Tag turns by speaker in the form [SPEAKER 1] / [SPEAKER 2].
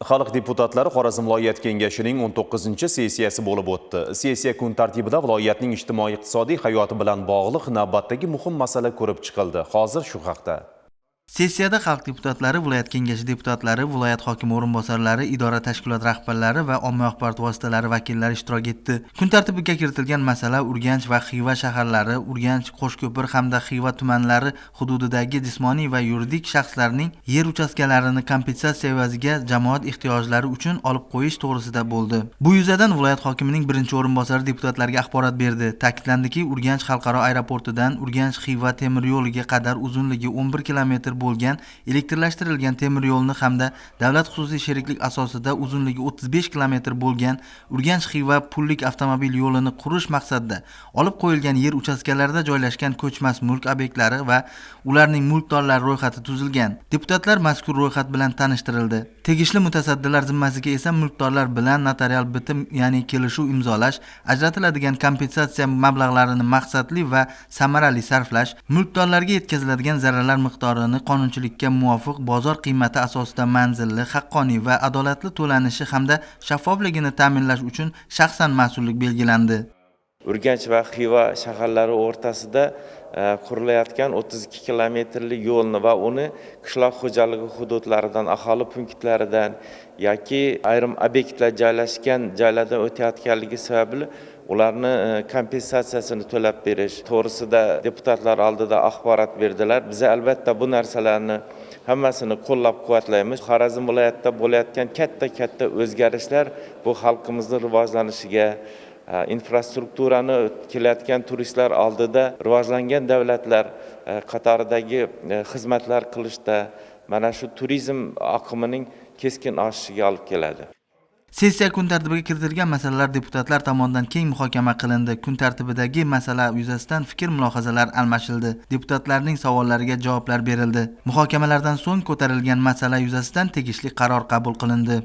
[SPEAKER 1] Xalq deputatlari Xorazm viloyat kengashining 19-sessiyasi bo'lib o'tdi. Sessiya kun tartibida viloyatning ijtimoiy-iqtisodiy hayoti bilan bog'liq navbatdagi muhim masala ko'rib chiqildi. Hozir shu haqda.
[SPEAKER 2] Sessiyada xalq deputatlari, viloyat kengashi deputatlari, viloyat hokimi o'rinbosarlari, idora tashkilot rahbarlari va ommaviy axborot vositalari vakillari ishtirok etdi. Kun tartibiga kiritilgan masala Urganch va Xiva shaharlari, Urganch, Qo'shko'pir hamda Xiva tumanlari hududidagi jismoniy va yuridik shaxslarning yer uchastkalarini kompensatsiya evaziga jamoat ehtiyojlari uchun olib qo'yish to'g'risida bo'ldi. Bu yuzadan viloyat hokimining birinchi o'rinbosari deputatlarga axborot berdi. Ta'kidlandiki, Urganch xalqaro aeroportidan Urganch Xiva temir yo'liga qadar uzunligi 11 kilometr bo'lgan elektrlashtirilgan temir yo'lni hamda davlat xususiy sheriklik asosida uzunligi 35 kilometr bo'lgan Urganch Xiva pullik avtomobil yo'lini qurish maqsadida olib qo'yilgan yer uchastkalarida joylashgan ko'chmas mulk obyektlari va ularning mulkdorlari ro'yxati tuzilgan. Deputatlar mazkur ro'yxat bilan tanishtirildi. Tegishli mutasaddilar zimmasiga esa mulkdorlar bilan notarial bitim, ya'ni kelishuv imzolash, ajratiladigan kompensatsiya mablag'larini maqsadli va samarali sarflash, mulkdorlarga yetkaziladigan zararlar miqdorini qonunchilikka muvofiq bozor qiymati asosida manzilli, haqqoniy va adolatli to'lanishi hamda shaffofligini ta'minlash uchun shaxsan mas'ullik belgilandi.
[SPEAKER 3] Urganch va Xiva shaharlari o'rtasida qurilayotgan 32 kilometrli yo'lni va uni qishloq xo'jaligi hududlaridan, aholi punktlaridan yoki ayrim obyektlar joylashgan joylardan o'tayotganligi sababli ularni kompensatsiyasini to'lab berish to'g'risida deputatlar oldida axborot berdilar. Biz albatta bu narsalarni hammasini qo'llab-quvvatlaymiz. Xorazm viloyatida bo'layotgan katta-katta o'zgarishlar bu xalqimizni rivojlanishiga, infrastrukturani kelayotgan turistlar oldida rivojlangan davlatlar qatoridagi xizmatlar qilishda mana shu turizm oqimining keskin oshishiga olib keladi.
[SPEAKER 2] Sessiya kun tartibiga kiritilgan masalalar deputatlar tomonidan keng muhokama qilindi. Kun tartibidagi masala yuzasidan fikr mulohazalar almashildi. Deputatlarning savollariga javoblar berildi. Muhokamalardan so'ng ko'tarilgan masala yuzasidan tegishli qaror qabul qilindi.